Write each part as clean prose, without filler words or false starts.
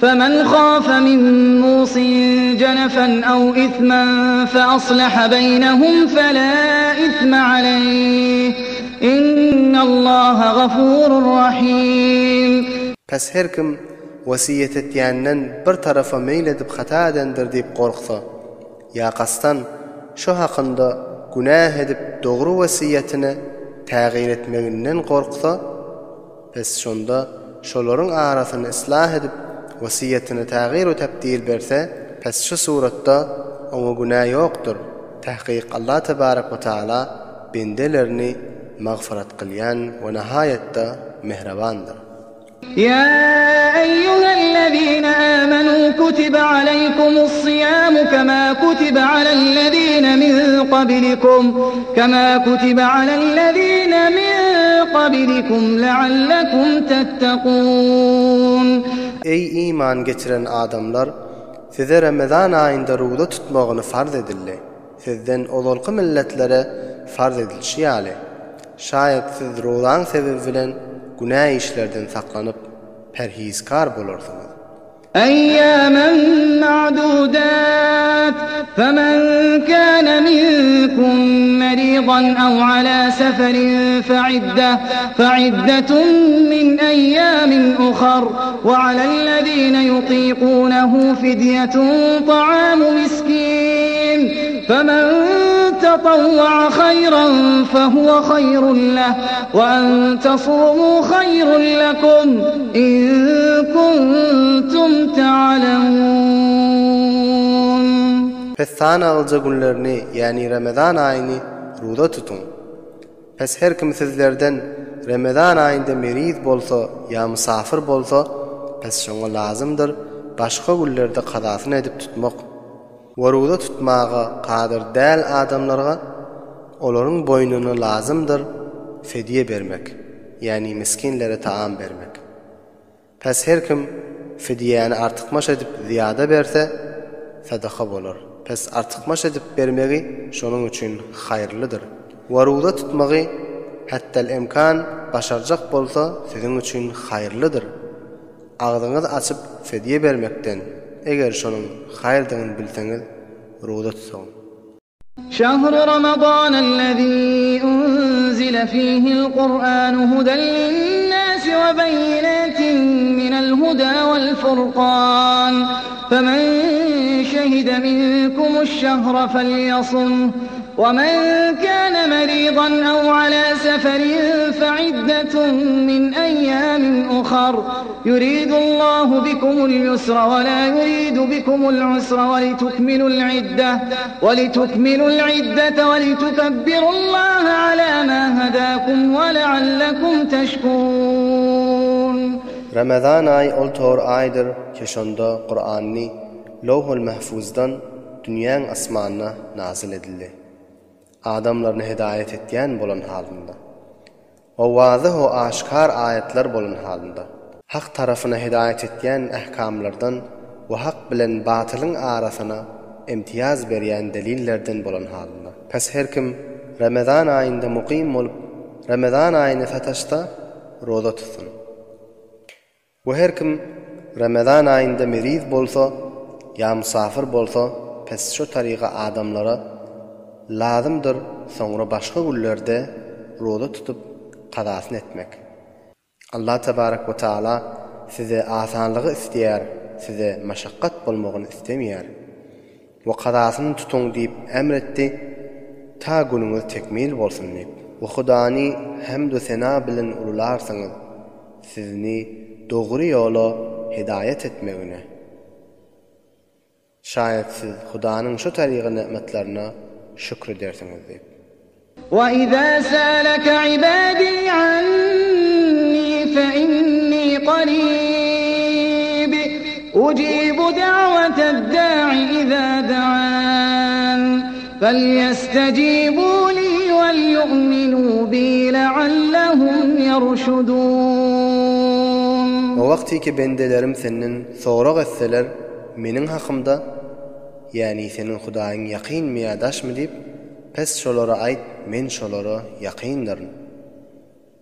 Femen hafe min musin jenefen ew ismen fe aslaha beýnehum fela isme aleýh. Innallaha gafurun rahim. Pes her kim wesýet etýänden bir tarapa meýil edip hata edendir diýip gorksa, ýa kasdan şo hakynda günäh edip dogry wesýetine tägyr etmeginden gorksa, Pes şonda şolaryň arasyny yslah edip, wesýetine tägyr-u tebdil berse, pes şu suratda oňa günä ýokdur. Tahkyk Allah tebarek we taala bendelerini magfyrat kylýan we nahaýatda mähribandyr. Ýa eýýuhellezine âmenû kutibe aleýkumus-syýâmu kemâ kutibe alellezine min kablikum kemâ kutibe alellezine min qablikum leallekum tettekûn. Eý iman getiren adamlar! Size Remezan aýynda ruza tutmagyny farz edildi. Sizden ozalky milletlere farz edilişi ýaly. Şaýat siz ruzaň sebebi bilen günä işlerden saklanyp, perhizkar bolarsyňyz. Eýýamen ma'dudat, femen kâne minkum meridan ew alâ seferin fe'idde, fe'iddetun min eýýamin uhar, we alellezîne yutîkûnehu fidyetun ta'amu miskîn, femen tetawwa'a haýran fehuwe haýrun leh, we en tasûmû haýrun lekum in kuntum ta'lemun. Pes sanalja günlerini, ýagny Remezan aýyny ruza tutuň. Pes her kim sizlerden Remezan aýynda meriz bolsa ýa mysafyr bolsa, pes şoňa lazymdyr başga günlerde kazasyny edip tutmak. We ruza tutmaga kadyr däl adamlarga olaryň boýnuna lazymdyr fedýe bermek, ýagny miskinlere taam bermek. Pes her kim fidýäni artykmaç edip zyýada berse, sadaka bolar. Pes artykmaç edip bermegi şonuň üçin haýyrlydyr. We ruza tutmagy hettel-emkan başarjak bolsa siziň üçin haýyrlydyr. Agzyňyzy açyp fidýe bermekden, eger şonuň haýyrdygyny bilseňiz, ruza tutuň. Şahru Ramadanellezî unzile fîhil Kur'anu huden linnâsi ve beyinâtin minel hudâ vel furkân. Femen şehide minkumuş-şehre felyasumh. Ve men kâne merîdan ev alâ seferin fe'iddetun min eyyâmin uhar. Yuridullahu bikumul yusra ve lâ yuridu bikumul usra ve litukmilul iddeh ve litukmilul iddete ve litukebbirullaha alâ mâ hedâkum ve leallekum teşkurûn. Ramazan aýy ol tor aýdyr ki şonda Kur'anny Lowhul Mahfuzdan dünýäň asmanyna nazyl edildi. Adamlaryny hedaýat etýän bolan halynda. We wazyh we aşkar aýatlar bolan halynda, Hak tarapyna hidaýat etýän ähkamlardan we hak bilen batylyň arasyna imtiýaz berýän delillerden bolan halynda. Pes her kim Remezan aýynda mukym bolup, Remezan aýyny sataşsa, roza tutsyn. We her kim Remezan aýynda meriz bolsa ýa mysafyr bolsa pes şo taryga adamlara lazymdyr soňra başga günlerde roza tutup kazasyny etmek. Allah tebarek we taala size asanlygy isleýär size maşakgat bolmagyny islemeýär. We kazasyny tutuň diýip emr etdi, ta günüňiz tekmil bolsun diýip. We Hudany hemd-u sena bilen ulularsyňyz, sizni dogry ýola hidaýat etmegine. Şaýat siz Hudanyň şu tarygy nygmatlaryna şükr edersiňiz diýip. Ve-izâ sâleke ibâdî annî fe-innî qarîb, ucîbu da'veted-dâ'i izâ de'ân, felyestecîbû lî vel-yu'minû bî leallehum yerşudûn. O wagty ki bendelerim senden sorag etseler Meniň hakymda, ýäni seniň Hudaýyň ýakynmy ýa daşmy diýip, Pes şolara aýt, Men şolara ýakyndyryn.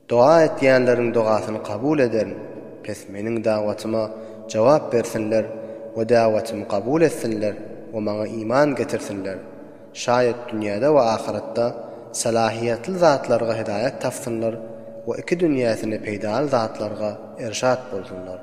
Doga etýänleriň dogasyny kabul ederin, pes Meniň dagwatyma. jogap bersinler we dawatymy kabul etsinler we maňa iman getirsinler. Şaýat dünýäde we ahyretde salahyýetli zatlarga hidaýat tapsynlar we iki dünýäsine peýdaly zatlarga irşat bolsunlar.